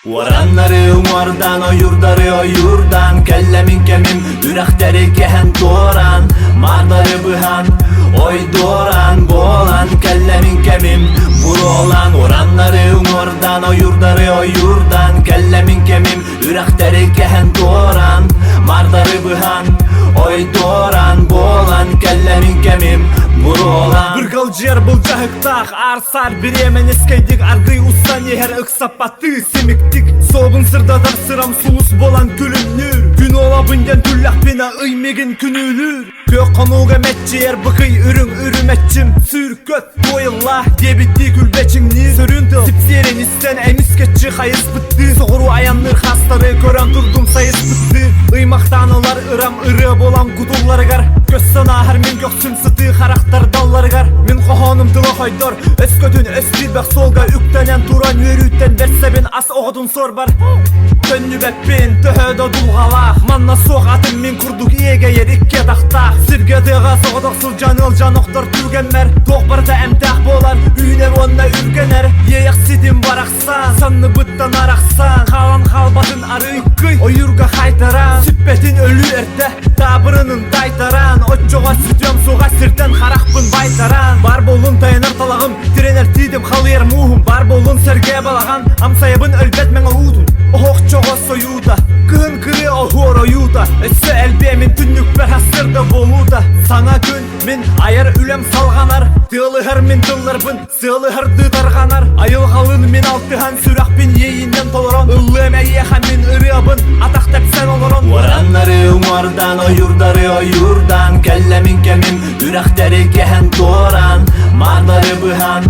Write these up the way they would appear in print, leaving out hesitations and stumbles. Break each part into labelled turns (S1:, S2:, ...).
S1: Уораннары уҥуордаан, ойуурдары ойуурдаан, кэллэмин кэмим үрэхтэри кэһэн туораан, маардары быһан, ойдуораан буолан, кэллэмин кэмим буруолаан, уораннары уҥуордаан, ойуурдары ойуурдаан, кэллэмин кэмим үрэхтэри кэһэн туораан, маардары быһан, ойдуораан буолан, кэллэмин кэмим буруолаан.
S2: Быргалдьыйар былдьаһыктаах аар-саар бириэмэни скайдик аргый устан иһэр ыксаппаттыы симиктик суолун сырдатар сырам сулус буолан күлүмнүүр күн уолабын диэн күллэхпинэ ый мигин күнүүлүүр күөх хонууга мэччийэр быкый үрүҥ үрүмэччим сүүркөт туойыллаа диэбиттии күлбэчиҥниир сөрүүн тыл сипсиэрин истэн эмискэччи хайыспыттыы соҕуруу айанныыр хастары көрөн турдум сайыспыттыы ыймахтаан ылар ырам ырыа буолан кутулларыгар көстөн ааһар мин көхсүм сытыы харахтар далларыгар мин хоһоонум тыла хойдор өскөтүн өс киирбэх суолга үктэнэн туран үөрүүттэн бэрсэбин ас оҕотун суорбар төннүбэппин төһө да дулҕалаах манна суох атын мин курдук иэгэйэр икки атахтаах сиргэ тыаҕа соҕотох сылдьан ыалдьан охтор түгэммэр туох барыта эмтээх буолар үүнэр уонна үргэнэр иэйэх ситим барахсан санныбыттан арахсан хаалан хаалбатын арыый ойуурга хайтаран сүппэтин өлүү эрдэ таабырынын тайтаран оччоҕо сүтүөм суоҕа сиртэн харахпын байтаран бар буолун тайанар талаҕым тирэнэр тиитим халыйар мууһум бар буолун сэргээ балаҕан амсайабын өлбөт мэҥэ уутун оһохчоҕо сойуута кыһын кырыа оһуор ойуута өссө элбиэ мин түннүкпэр сарсыарда буолуута саҥа күн мин айар үлэм салҕанар тыалыһар мин тылларбын Сыалыһардыы тарҕанар айылҕалыын мин алтыһан сүрэхпин иэйиинэн толорон ыллыам эйиэхэ мин ырыабын атах тэпсэн олорон
S1: Уораннары уҥуордаан, ойуурдары ойуурдаан, кэллэмин кэмим үрэхтэри кэһэн туораан, маардары быһан,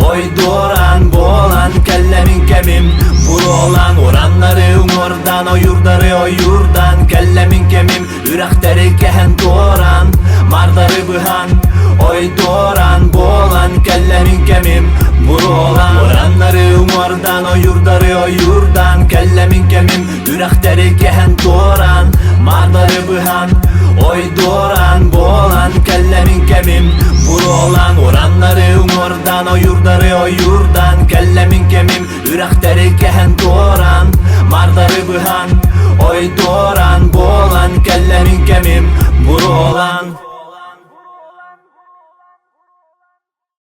S1: ойдуораан буолан, кэллэмин кэмим буруолаан, уораннары уҥуордаан, ойуурдары ойуурдаан, кэллэмин кэмим Үрэхтэри кэһэн туораан, маардары быһан, ойдуораан буолан кэллэмин кэмим буруолаан. Ураннары уҥуордаан, ойуурдары ойуурдаан, кэллэмин кэмим үрэхтэри кэһэн туораан, маардары быһан, ойдуораан буолан кэллэмин кэмим буруолаан. Ураннары уҥуордаан, ойуурдары ойуурдаан, кэллэмин кэмим Үрэхтэри кэһэн туораан, маардары быһан, ойдуораан буолан кэллэмин кэмим буруолаан.